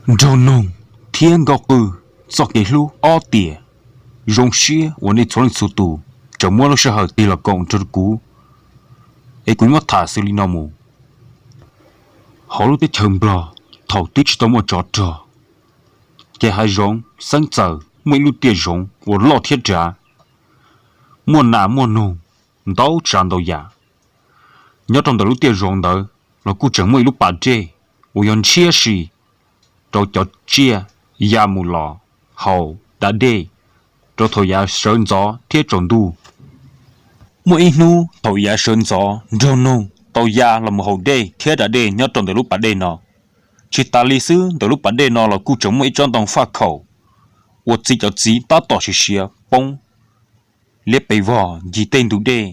Nraug Noog thiab Nkauj Qwj txoj kev hlub ob tiam. Zoo siab uas nej txhua leej txhua tus tseem muab lub sij hawm tig los koom nrog kuv, es kuv muab tham xws li no mus. Hauv lub teb chaws Nplog, thaum twb tsis tau muaj tsov rog, ces hav zoov xeeb txawm muaj ib lub tiaj zoov uas loj thiab dav, muaj nas muaj noog ntau tsav ntau yam. Nyob rau ntawm lub tiaj zoov ntawd los kuj tseem muaj ib lub pas dej uas yog ntshiab si rau cov tsiaj ya mus los haus da dej rau thaum yav sawv ntxov thiab tsaus ntuj. Muaj ib hnub thaum yav sawv ntxov, Nraug Noog tau ya los mus haus dej thiab da dej nyob rau ntawm lub pas dej no. Tsis tas li xwb, ntawm lub pas dej no los kuj tseem muaj ib tsob ntoo faj khaum uas txi cov txiv tab tom siav siav poob liab pes vog ncig tej ntug dej.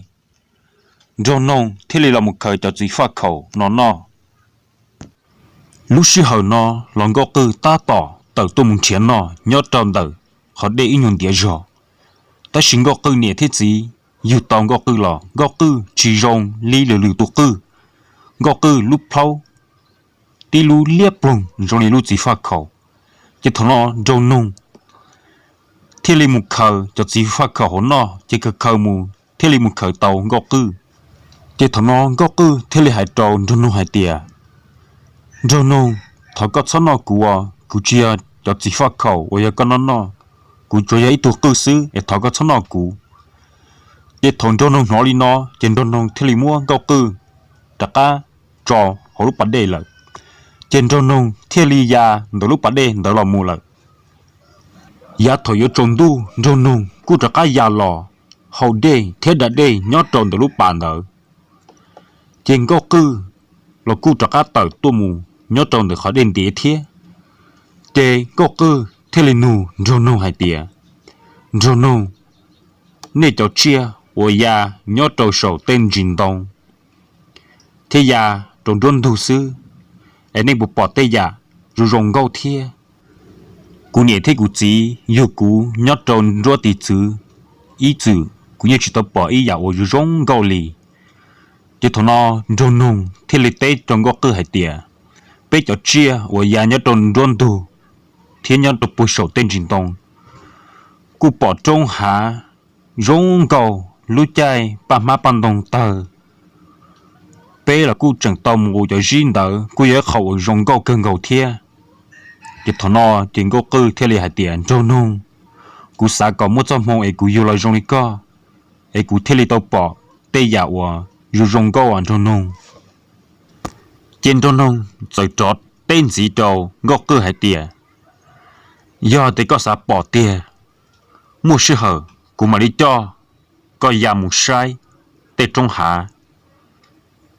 Nraug Noog thiaj li los mus khaws cov txiv faj khaum no noj. Lub sij hawm no los Nkauj Qwj tab tom tawm tuaj mus nrhiav noj nyob rau ntawm qhov dej ib nyuag ntiav zog. Tab sis Nkauj Qwj niam thiab txiv yug tau Nkauj Qwj los Nkauj Qwj tsis zoo li lwm lwm tus qwj. Nkauj Qwj lub plhaub tib lub liab ploog zoo li lub txiv faj khaum. Ces thaum no Nraug Noog thiaj li mus khaws cov txiv faj khaum hauv noj, ces khaws khaws mus thiaj li mus khaws tau Nkauj Qwj. Ces thaum no Nkauj Qwj thiaj li hais rau Nraug Noog hais tias, Nraug Noog, thov koj txhob noj kuv os, kuv tsis yog cov txiv faj khaum uas yog koj noj noj, kuv tsuas yog ib tug qwj xwb es thov koj txhob noj kuv. Ces thaum Nraug Noog hnov li no, ces Nraug Noog thiaj li muab Nkauj Qwj rov qab tso hauv lub pas dej lawm. Ces Nraug Noog thiaj li ya ntawm lub pas dej ntawd los mus lawm. Yav thaum yuav tsaus ntuj, Nraug Noog kuj rov qab ya los haus dej thiab da dej nyob rau ntawm lub pas ntawd. Ces Nkauj Qwj los kuj rov qab tawm tuaj mus nyob rau ntawm qhov dej ntiav thiab. Ces Nkauj Qwj thiaj li nug Nraug Noog hais tias, Nraug Noog, nej cov tsiaj uas ya nyob rau saum tej ntsis ntoo thiab ya rau nruab ntug xwb, es nej puas pom tej yam zoo zoo nkauj thiab? Kuv niam thiab kuv txiv yug kuv nyob rau nruab tiv txwv ib txwm kuv yeej tsis tau pom ib yam uas zoo zoo nkauj li. Ces thaum no Nraug Noog thiaj li teb rau Nkauj Qwj hais tias, peb cov tsiaj uas ya nyob rau nruab ntug thiab nyob rau puag saum tej ntsis ntoo kuj pom roob hav zoo nkauj, lub caij paj hmab paj ntoo tawg, peb los kuj tseem tau mus ua cov zib ntawd kuj yog ib qho uas zoo nkauj kawg nkaus thiab. Ces thaum no ces Nkauj Qwj thiaj li hais tias, Nraug Noog, kuv xav kom muaj txoj hmoo es kuv yug los zoo li koj, es kuv thiaj li tau pom tej yam uas zoo zoo nkauj as Nraug Noog. Ces Nraug Noog txawm rov teb ntxiv rau Nkauj Qwj hais tias, yog tias koj xav pom tiag, muaj sij hawm kuv mam li coj koj ya mus saib tej roob hav.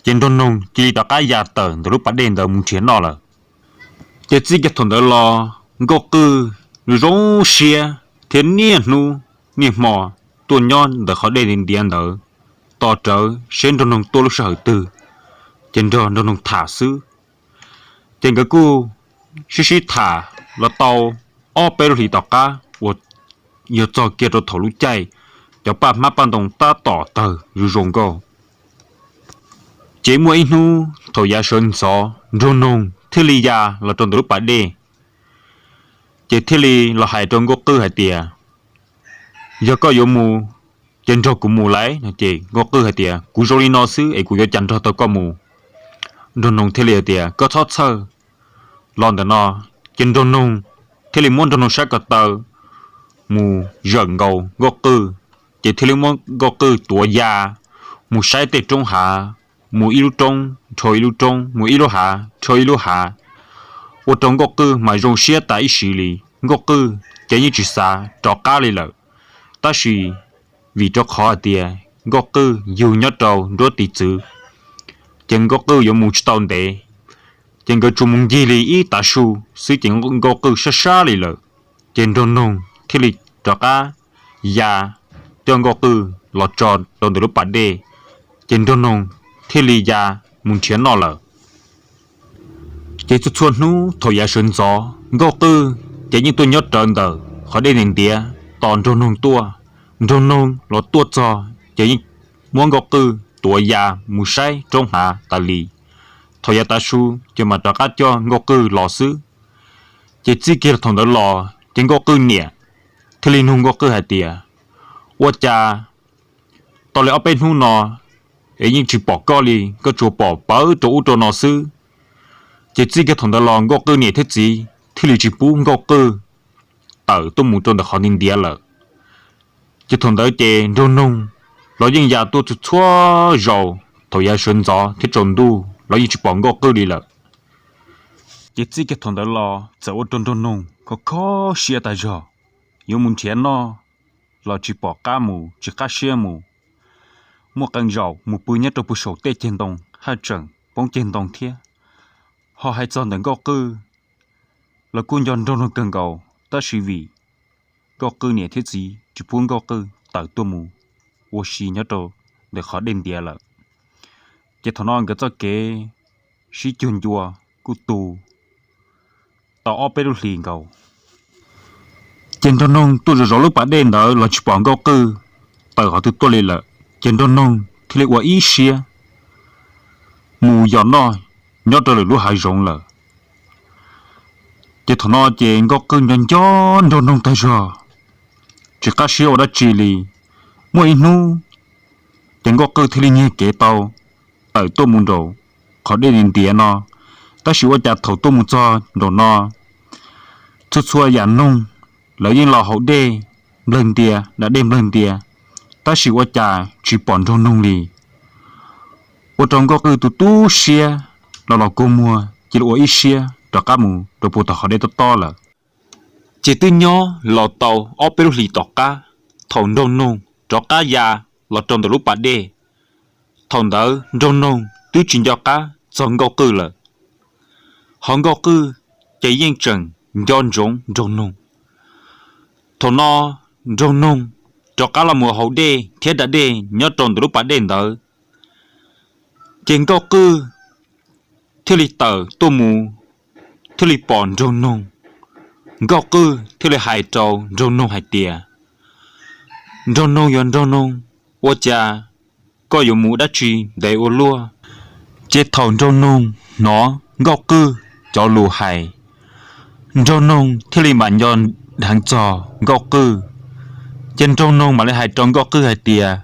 Ces Nraug Noog cia li rov qab ya tawm ntawm lub pas dej ntawd mus nrhiav noj lawm. Ces txij kiag thaum ntawd los Nkauj Qwj zoo siab thiab niaj hnub niaj hmo tuaj nyob ntawm qhov dej ntiav ntawd tos rawv seb Nraug Noog tuaj lub sij hawm twg, ces nrog Nraug Noog tham xwb. Ces nkawd kuj sib sib tham los tau ob peb lub hlis tom qab uas yog txog kiag rau thaum lub caij cov paj hmab paj ntoo tab tom tawg zoo zoo nkauj. Ces muaj ib hnub thaum yav sawv ntxov Nraug Noog thiaj li ya los rau ntawm lub pas dej, ces thiaj li los hais rau Nkauj Qwj hais tias, yog koj yuav mus ces nrog kuv mus lauj. No ces Nkauj Qwj hais tias, kuv zoo li no xwb es kuv yuav cas nrog tau koj mus. Nraug Noog thiaj li hais tias, koj txhob txhawj. Los ntawm no ces Nraug Noog thiaj li muab Nraug Noog sab ko taw mus zawm nkaus Nkauj Qwj, ces thiaj li muab Nkauj Qwj tuav ya mus saib tej roob hav, mus ib lub roob dhau ib lub roob, mus ib lub hav dhau ib lub hav, ua rau Nkauj Qwj mas zoo siab tas ib sim li. Nkauj Qwj ces yeej tsis xav rov qab li lawm, tab sis vim rau qhov hais tias Nkauj Qwj yug nyob rau nruab tiv txwv, ces Nkauj Qwj yuav mus tsis tau ntev, ces nkawd tsuas mus ncig li ib tav su xwb ces Nkauj Qwj sab sab li lawm. Ces Nraug Noog thiaj li rov qab ya coj Nkauj Qwj los tso rau ntawm lub pas dej, ces Nraug Noog thiaj li ya mus nrhiav noj lawm. Ces txhua txhua hnub thaum yav sawv ntxov Nkauj Qwj ces yeej tuaj nyob rawv ntawm qhov dej ntiav ntiav tos Nraug Noog tuaj. Nraug Noog los tuaj txog ces yeej muab Nkauj Qwj tuav ya mus saib roob hav tas li. Thaum yav tav su ces mam rov qab coj Nkauj Qwj los xwb. Ces txij kiag thaum ntawd los ces Nkauj Qwj niam thiaj li nug Nkauj Qwj hais tias, ua cas tau li ob peb hnub no es yeej tsis pom koj li, koj tsuas pom pawv rau ub rau no xwb? Ces txij kiag thaum ntawd los Nkauj Qwj niam thiab txiv thiaj li tsis pub Nkauj Qwj tawm tuaj mus rau ntawm qhov ntiav ntiav lawm. Ces thaum ntawd ces Nraug Noog los yeej ya tuaj txhua txhua zaus, thaum yav sawv ntxov thiab tsaus ntuj los yeej tsis pom Nkauj Qwj li lawm. Ces txij kiag thaum ntawd los txawm ua rau Nraug Noog kho kho siab tas zog, yuav mus nrhiav noj los tsis pom qab mus, tsis qab siab mus. Muaj qee zaum mus pw nyob rau puag saum tej ceg ntoo haj tseem poob ceg ntoo thiab. Ho hais txog ntawm Nkauj Qwj los kuj nco Nraug Noog kawg nkaus, tab sis vim Nkauj Qwj niam thiab txiv tsis pub Nkauj Qwj tawm tuaj mus ua si nyob rau ntawm qhov dej ntiav lawm. Ces thaum no nkawd txoj kev sib cuag ncua kuj tu tau ob peb lub hlis nkaus. Ces Nraug Noog tuaj zov zov lub pas dej ntawd los tsis pom Nkauj Qwj tawm qhov twg tuaj li lawm, ces Nraug Noog thiaj li ua ib siab mus yos noj nyob rau lwm lub hav zoov lawm. Ces thaum no ces Nkauj Qwj nco nco Nraug Noog tag zog, tsis qab siab ua dab tsi li. Muaj ib hnub ces Nkauj Qwj thiaj li nyiag kev tau tawm tuaj mus nraum qhov dej ntiav no, tab sis ua cas thaum tuaj mus txog nraum no, txhua txhua yam noog lawv yeej los haus dej nplawg ntia, da dej nplawg ntia, tab sis ua cas tsis pom Nraug Noog li. Ua rau Nkauj Qwj tu tu siab, los los kua muag cia li ua ib siab rov qab mus rau puag tom qhov dej tob tob lawm. Ces twb nyob los tau ob peb lub hlis tom qab, thaum Nraug Noog rov qab ya los rau ntawm lub pas dej, thaum ntawd Nraug Noog twb tsis nco qab txog Nkauj Qwj lawm, ho Nkauj Qwj ces yeej tseem nco ntsoov Nraug Noog. Thaum no Nraug Noog rov qab los mus haus dej thiab da dej nyob rau ntawm lub pas dej ntawd, ces Nkauj Qwj thiaj li tawm tuaj mus, thiaj li pom Nraug Noog. Nkauj Qwj thiaj li hais rau Nraug Noog hais tias, Nraug Noog, yog Nraug Noog, ua cas koj yuav mus dab tsi ntev ua luaj? Ces thaum Nraug Noog hnov Nkauj Qwj cov lus hais, Nraug Noog thiaj li mam nco dheev txog Nkauj Qwj. Ces Nraug Noog mam li hais rau Nkauj Qwj hais tias,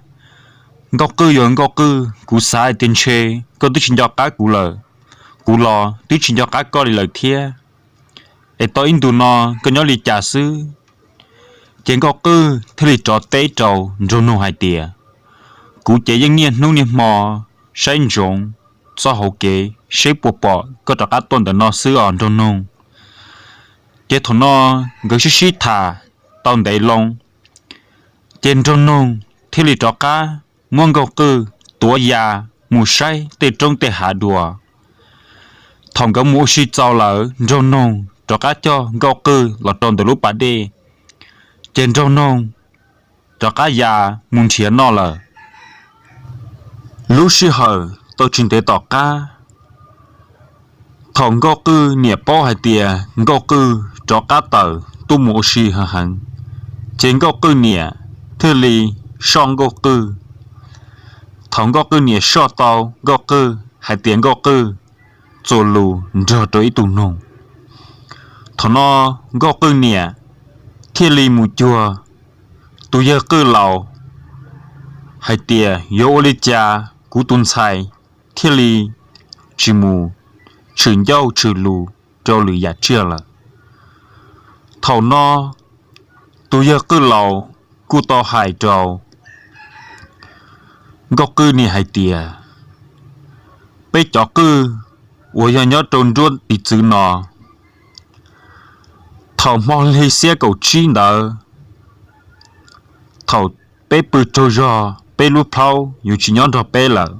Nkauj Qwj, yog Nkauj Qwj, kuv xav hais tias ntshe koj twb tsis nco qab kuv lawm, kuv los twb tsis nco qab koj li lawm thiab. Es tau ib ntus no koj nyob li cas xwb? Ces Nkauj Qwj thiaj li rov teb rau Nraug Noog hais tias, kuv ces yeej niaj hnub niaj hmo saib ntsoov txoj hauv kev seb puas pom koj rov qab tuaj ntawm no xwb os Nraug Noog. Ces thaum no nkawd sib sib tham tau ntev loo, ces Nraug Noog thiaj li rov qab muab Nkauj Qwj tuav ya mus saib tej roob tej hav dua. Thaum nkawd mus ua si txaus lawm, Nraug Noog rov qab coj Nkauj Qwj los rau ntawm lub pas dej, ces Nraug Noog rov qab ya mus nrhiav noj lawm. Lub sij hawm tau tsis ntev tom qab, thaum Nkauj Qwj niam paub hais tias Nkauj Qwj rov qab tawm tuaj mus ua si heev heev, ces Nkauj Qwj niam thiaj li soj Nkauj Qwj. Thaum Nkauj Qwj niam soj tau Nkauj Qwj hais tias Nkauj Qwj txuas lus nrog rau ib tug noog, thaum no Nkauj Qwj niam thiaj li mus cuag tus yawg Qwj laus hais tias, yuav ua li cas kuv tus ntxhais thiaj li tsis mus tshwm ncauj tshwm lus rau lwm yam tsiaj lawm? Thaum no tus yawg Qwj laus kuj tau hais rau Nkauj Qwj niam hais tias, peb cov qwj uas yog nyob rau nruab tiv txwv no, thaum hmo hli xiab kaum tsib ntawd, thaum peb pw tsaug zog peb lub plhaub yuav tsis nyob nrog peb lawm.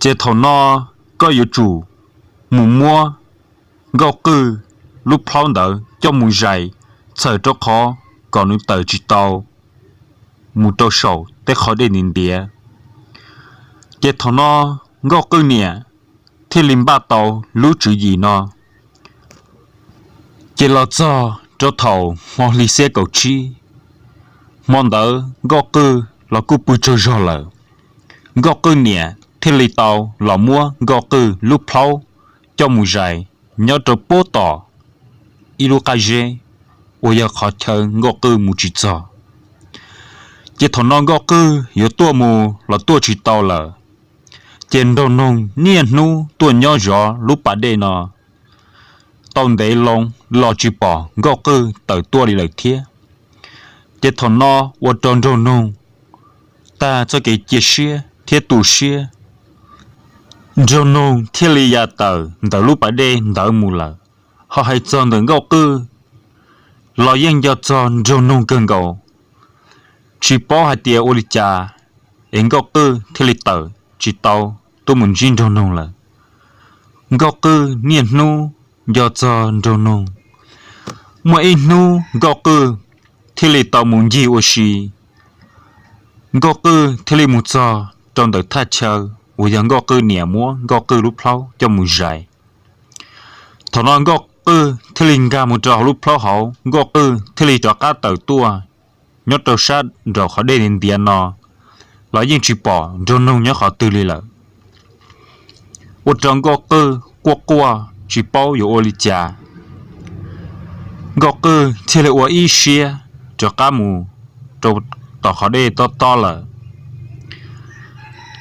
Ces thaum no koj yuav tsum mus muab Nkauj Qwj lub plhaub ntawd coj mus zais txhawm rau qhov kom nws tawm tsis tau mus rau saum tej qhov dej ntiav ntiav. Ces thaum no Nkauj Qwj niam thiaj li npaj tau lub tswv yim no. Ces los txog rau thaum hmo hli xiab kaum tsib, hmo ntawd Nkauj Qwj los kuj pw tsaug zog lawm. Nkauj Qwj niam thiaj li tau los muab Nkauj Qwj lub plhaub coj mus zais nyob rau puag tom ib lub qab zeb uas yog qhov chaw Nkauj Qwj mus tsis txog. Ces thaum no Nkauj Qwj yuav tuaj mus los tuaj tsis tau lawm, ces Nraug Noog niaj hnub tuaj nyob zov lub pas dej no tau ntev loo los tsis pom Nkauj Qwj tawm tuaj li lawm thiab. Ces thaum no ua rau Nraug Noog tag txoj kev cia siab thiab tu siab, Nraug Noog thiaj li ya tawm ntawm lub pas dej ntawd mus lawm. Ho hais txog ntawm Nkauj Qwj los yeej nco txog Nraug Noog kawg nkaus, tsis paub hais tias ua li cas es Nkauj Qwj thiaj li tawm tsis tau tuaj mus ntsib Nraug Noog lawm. Nkauj Qwj niaj hnub nco txog Nraug Noog. Muaj ib hnub Nkauj Qwj thiaj li tau mus ncig ua si, Nkauj Qwj thiaj li mus txog rau ntawm thaj chaw uas yog Nkauj Qwj niam muab Nkauj Qwj lub plhaub coj mus zais. Thaum no Nkauj Qwj thiaj li nkag mus rau hauv lub plhaub hauv, Nkauj Qwj thiaj li rov qab tawm tuaj nyob rau sab nraum qhov dej ntiav no los yeej tsis pom Nraug Noog nyob qhov twg li lawm. Ua rau Nkauj Qwj quaj quaj tsis paub yuav ua li cas. Nkauj Qwj thiaj li ua ib siab rov qab mus rau tom qhov dej tob tob lawm.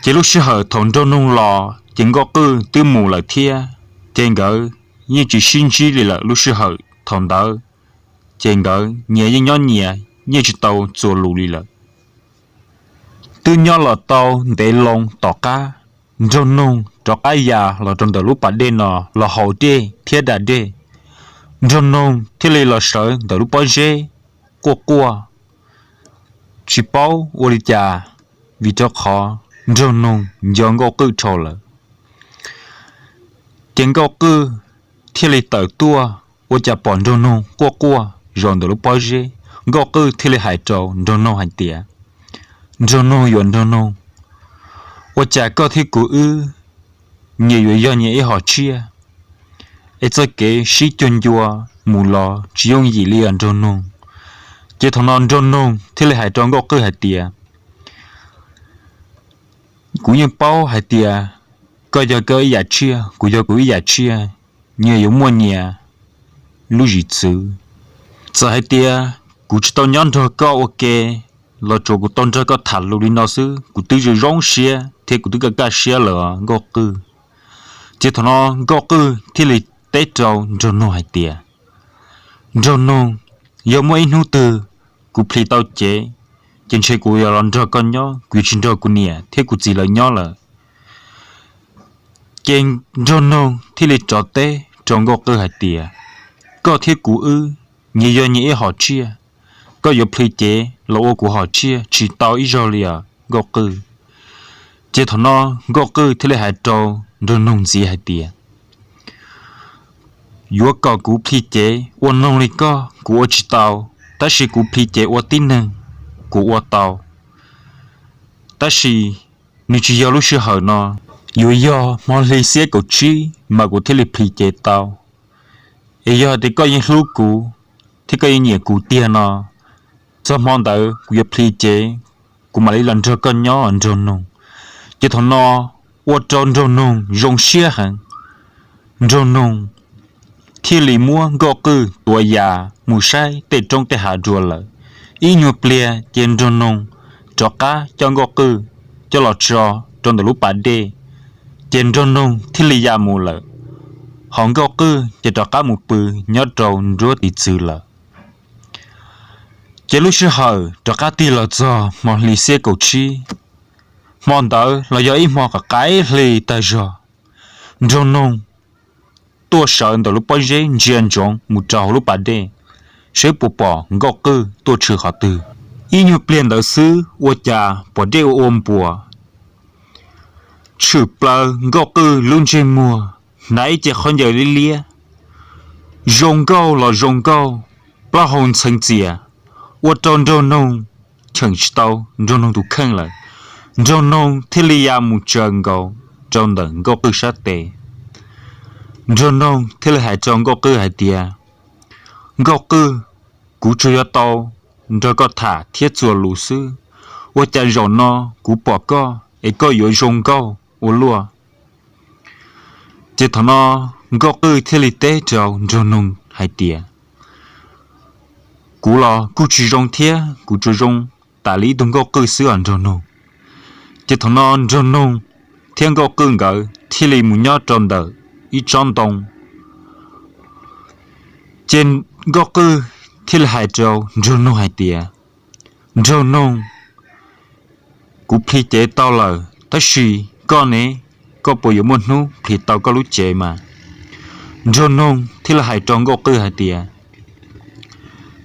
Ces lub sij hawm thaum Nraug Noog los ces Nkauj Qwj twb mus lawm thiab, ces nkawd yeej tsis sib ntsib li lawm. Lub sij hawm thaum ntawd ces nkawd nyias yeej nyob nyias, yeej tsis tau txuas lus li lawm. Twb nyob los tau ntev loo tom qab, Nraug Noog rov qab ya los rau ntawm lub pas dej no los haus dej thiab da dej. Nraug Noog thiaj li los sawv ntawm lub pob zeb quaj quaj, tsis paub ua li cas, vim rau qhov Nraug Noog nco Nkauj Qwj dhau lawm. Ces Nkauj Qwj thiaj li tawm tuaj, ua cas pom Nraug Noog quaj quaj zaum ntawm lub pob zeb. Nkauj Qwj thiaj li hais rau Nraug Noog hais tias, Nraug Noog yuav Nraug Noog, ua cas koj thiab kuv wb nyias yuav yog nyias ib hom tsiaj, es txoj kev sib cuag ncua mus los tsis yooj yim li os Nraug Noog. Ces thaum no Nraug Noog thiaj li hais rau Nkauj Qwj hais tias, kuv yeej paub hais tias koj yog koj ib yam tsiaj, kuv yog kuv ib yam tsiaj, nyias yuav muaj nyias lub zim txwv. Txawm hais tias kuv tsis tau nyob nrog koj ua ke los tsuas kuv tau nrog koj tham lus li no xwb, kuv twb zoo zoo siab thiab kuv twb kaj kaj siab lawm os Nkauj Qwj. Ces thaum no Nkauj Qwj thiaj li teb rau Nraug Noog hais tias, Nraug Noog, yog muaj ib hnub twg kuv plhis tau cev, ces ntshe kuv yuav los nrog koj nyob, kuv yuav tsis nrog kuv niam thiab kuv txiv lawv nyob lawm. Ces Nraug Noog thiaj li rov teb rau Nkauj Qwj hais tias, koj thiab kuv wb nyias yog nyias ib hom tsiaj, koj yuav plhis cev los ua kuv hom tsiaj tsis tau ib zaug li os Nkauj Qwj. Ces thaum no Nkauj Qwj thiaj li hais rau Nraug Noog ntxiv hais tias, yuav kom kuv plhis cev ua noog li koj kuv ua tsis tau, tab sis kuv plhis cev ua tib neeg kuv ua tau. Tab sis nws tsis yog lub sij hawm no, yuav yog hmo hli xiab kaum tsib mas kuv thiaj li plhis cev tau. Es yog hais tias koj yeej hlub kuv thiab koj yeej nyiam kuv tiag no, txog hmo ntawd kuv yuav plhis cev, kuv mam li los nrog koj nyob Nraug Noog. Ces thaum no ua rau Nraug Noog zoo siab heev. Nraug Noog thiaj li muab Nkauj Qwj tuav ya mus saib tej roob tej hav dua lawm. Ib nyuag pliag ces Nraug Noog rov qab coj Nkauj Qwj coj los tso rau ntawm lub pas dej, ces Nraug Noog thiaj li ya mus lawm. Ho Nkauj Qwj ces rov qab mus pw nyob rau nruab tiv txwv lawm. Ces lub sij hawm rov qab tig los txog hmo hli xiab kaum tsib, hmo ntawd los yog ib hmo qaim qaim hli tag zog. Nraug Noog tuaj sawv ntawm lub pob zeb ntsia ntsoov mus rau hauv lub pas dej, seb puas pom Nkauj Qwj tuaj tshwm qhov twg. Ib nyuag pliag ntawd xwb ua cas pom dej ua ua npuas, tshwm plaws Nkauj Qwj lub ntsej muag, hnav ib ce khaub ncaws liab liab, zoo nkauj los zoo nkauj, plaub hau ntxhee txias, ua rau Nraug Noog cheem tsis tau Nraug Noog tus kheej lawm. Nraug Noog thiaj li ya mus tsaws nkaus rau ntawm Nkauj Qwj sab tes. Nraug Noog thiaj li hais rau Nkauj Qwj hais tias, Nkauj Qwj, kuv tsuas yuav tau nrog koj tham thiab txuas lus xwb, ua cas zaum no kuv pom koj es koj yuav zoo nkauj ua luaj? Ces thaum no Nkauj Qwj thiaj li teb rau Nraug Noog hais tias, Kuv los kuj tsis zoo thiab, kuv tsuas zoo tas li ib tug nkauj qwj xwb os Nraug Noog. Ces thaum no Nraug Noog thiab nkauj qwj nkawd thiaj li mus nyob rau ntawm ib tsob ntoo. Ces nkauj qwj thiaj li hais rau Nraug Noog hais tias, Nraug Noog, kuv plhis cev tau lawm, tab sis koj ne, koj puas yuav muaj hnub plhis tau koj lub cev mas? Nraug Noog thiaj li hais rau nkauj qwj hais tias,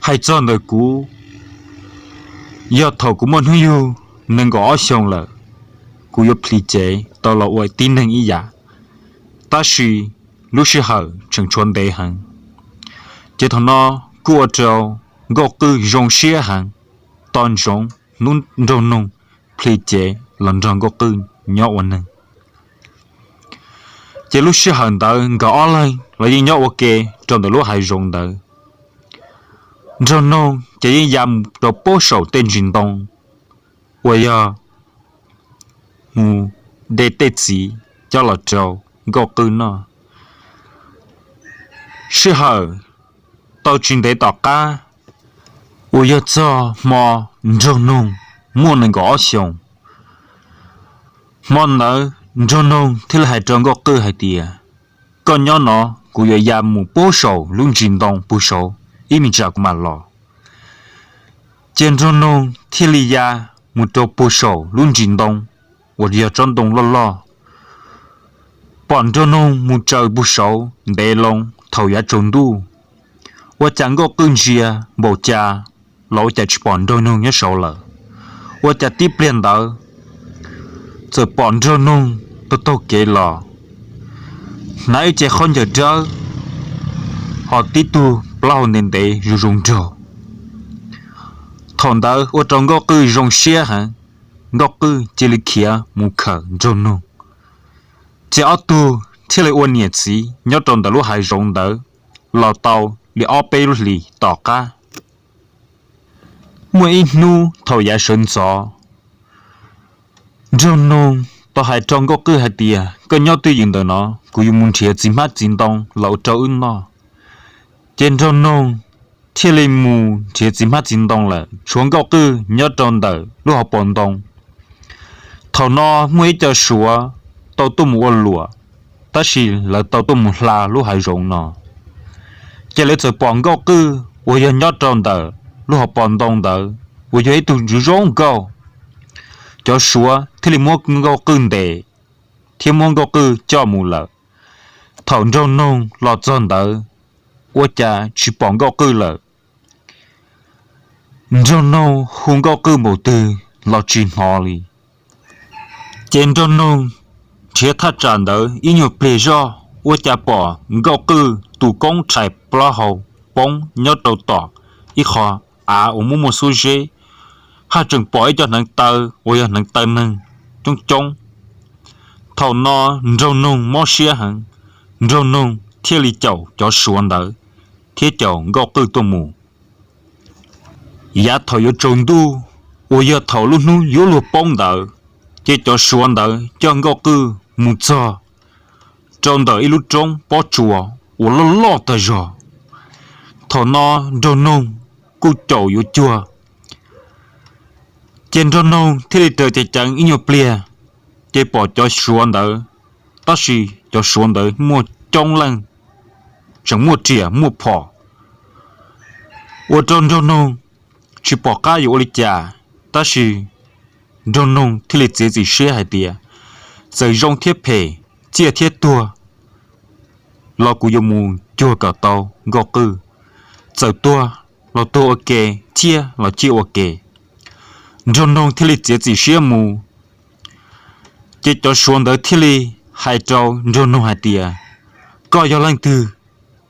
hais txog ntawm kuv, yog thaum kuv muaj hnub yug nees nkaum ob xyoos lawm, kuv yuav plhis cev tau los ua tib neeg ib yam, tab sis lub sij hawm tseem tshuav ntev heev. Ces thaum no kuj ua rau nkauj qwj zoo siab heev, tos ntsoov hnub Nraug Noog plhis cev los nrog nkauj qwj nyob ua neeg. Ces lub sij hawm ntawd nkawd ob leeg los yeej nyob ua ke rau ntawm lub hav zoov ntawd. Nraug Noog ces yeej ya mus rau pem saum tej ntsis ntoo uas yog mus de tej txiv coj los rau nkauj qwj noj. Sij hawm tau tsis ntev tom qab uas yog txog hmo Nraug Noog muaj nees nkaum ob xyoos, hmo ntawd Nraug Noog thiaj li hais rau nkauj qwj hais tias, koj nyob no, kuv yuav ya mus pem saum lub ntsis ntoo pem saud ib me tsam kuv mam los. Ces Nraug Noog thiaj li ya mus rau pem saum lub ntsis ntoo uas yog tsob ntoo loj loj. Pom Nraug Noog mus tsaws pem saud ntev loo thaum yav tsaus ntuj, ua cas nkauj qwj ntsia npaum cas los ua cas tsis pom Nraug Noog nyob saud lawm. Ua cas tib pliag ntawd txawm pom Nraug Noog taug taug kev los, hnav ib ce khaub ncaws dawb, ho tib tug plaub hau ntev ntev zoo zoo nraug. Thaum ntawd ua rau nkauj qwj zoo siab heev, nkauj qwj cia li khiav mus khawm Nraug Noog. Ces ob tug thiaj li ua niam txiv nyob rau ntawm lub hav zoov ntawd los tau li ob peb lub hlis tom qab. Muaj ib hnub thaum yav sawv ntxov, Nraug Noog tau hais rau nkauj qwj hais tias, koj nyob twj ywm ntawm no, kuv yuav mus nrhiav txiv hmab txiv ntoo los ua rau wb noj. Ces Nraug Noog thiaj li mus nrhiav txiv hmab txiv ntoo lawm, tshuav nkauj qwj nyob rau ntawm lub hauv paus ntoo. Thaum no muaj ib co suav tau tuaj mus ua luam, tab sis lawv tau tuaj mus hla lub hav zoov no. Ces lawv txawm pom nkauj qwj uas yog nyob rau ntawm lub hauv paus ntoo ntawd uas yog ib tug ntsuv zoo nkauj. Cov suav thiaj li muab nkauj qwj ntes thiab muab nkauj qwj coj mus lawm. Thaum Nraug Noog los txog ntawd, ua cas tsis pom nkauj qwj lawm. Nraug Noog hu nkauj qwj npaum twg los tsis hnov li. Ces Nraug Noog nrhiav thaj tsam ntawd ib nyuag pliag zoj, ua cas pom nkauj qwj tus koob rhais plaub hau poob nyob rau tom ib qho av uas muaj muaj xub zeb, haj tseem pom ib co hneev taw uas yog hneev taw neeg coob coob. Thaum no Nraug Noog mob siab heev, Nraug Noog thiaj li caum cov suav ntawd thiab caum nkauj qwj tuaj mus. Yav thaum yuav tsaus ntuj uas yog thaum lub hnub yuav luag poob ntawd, ces cov suav ntawd coj nkauj qwj mus txog rau ntawm ib lub roob pob tsuas uas loj loj tag zog. Thaum no Nraug Noog kuj caum yuav cuag, ces Nraug Noog thiaj li raws ceev ceev ib nyuag pliag, ces pom cov suav ntawd, tab sis cov suav ntawd muaj coob leej, tseem muaj riam muaj phom, ua rau Nraug Noog tsis pom qab yuav ua li cas. Tab sis Nraug Noog thiaj li txiav txim siab hais tias, txawm zoo thiab phem, ciaj thiab tuag los kuv yuav mus cuag kom tau nkauj qwj. Txawm tuag los tuag ua ke, ciaj los ciaj ua ke. Nraug Noog thiaj li txiav txim siab mus. Ces cov suav ntawd thiaj li hais rau Nraug Noog hais tias, koj yog leej twg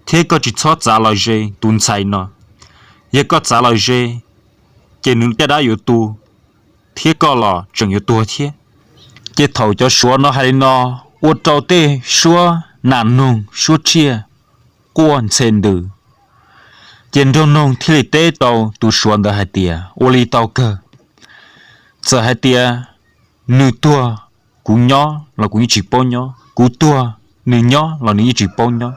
thiab koj tsis txhob txav los ze tus ntxhais no. Yog koj txav los ze, ces nws caj dab yuav tu, thiab koj los tseem yuav tuag thiab. Ces thaum cov suav no hais li no, ua rau tej suab nas noog suab tsiaj quaj ntxhe ntws. Ces Nraug Noog thiaj li teb rau tus suav ntawd hais tias, ua li tau kawg, txawm hais tias nws tuag kuv nyob los kuv yeej tsis paub nyob, kuv tuag nws nyob los nws yeej tsis paub nyob.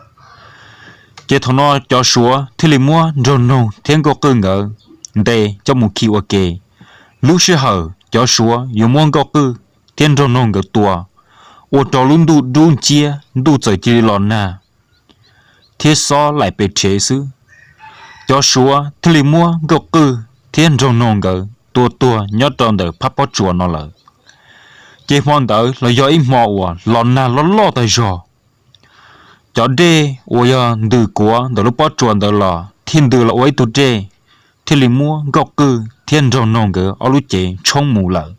Ces thaum no cov Suav thiaj li muab Nraug Noog thiab Nkauj Qwj nkawd ntes coj mus khi ua ke. Lub sij hawm cov Suav yuav muab Nkauj Qwj thiab Nraug Noog nkawd tua, ua rau lub ntuj dub nciab, ntuj txawm cia li los nag thiab xob laim pes rhev xwb. Cov Suav thiaj li muab Nkauj Qwj thiab Nraug Noog nkawd tua tuag nyob rau ntawm phab pob tsuas no lawm. Ces hmo ntawd los yog ib hmo uas los nag loj loj tag zog. Cov dej uas yog ntws kuav ntawm lub pob tsuas ntawd los thiaj ntws los ua ib tug dej, thiaj li muab Nkauj Qwj thiab Nraug Noog nkawd ob lub cev tshoob mus lawm.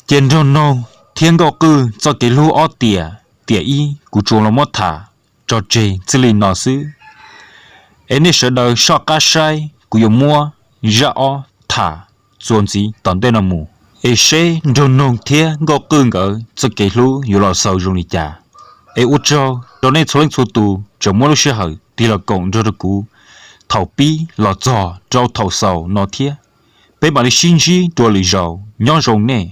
Ces Nraug Noog thiab Nkauj Qwj txoj kev hlub ob tiam, tiam ib kuv tsuas los muab tham tso tseg txij li no xwb. Es nej sawv daws soj qab saib, kuv yuav muab zaj ob tham txuas ntxiv tom ntej no mus, es seb Nraug Noog thiab Nkauj Qwj nkawd txoj kev hlub yuav los xaus zoo li cas. Es ua tsaug rau nej txhua leej txhua tus tseem muab lub sij hawm tig los koom nrog rau kuv thaum pib los txog rau thaum xaus no thiab. Peb mam li sib ntsib dua lwm zaus, nyob zoo nej.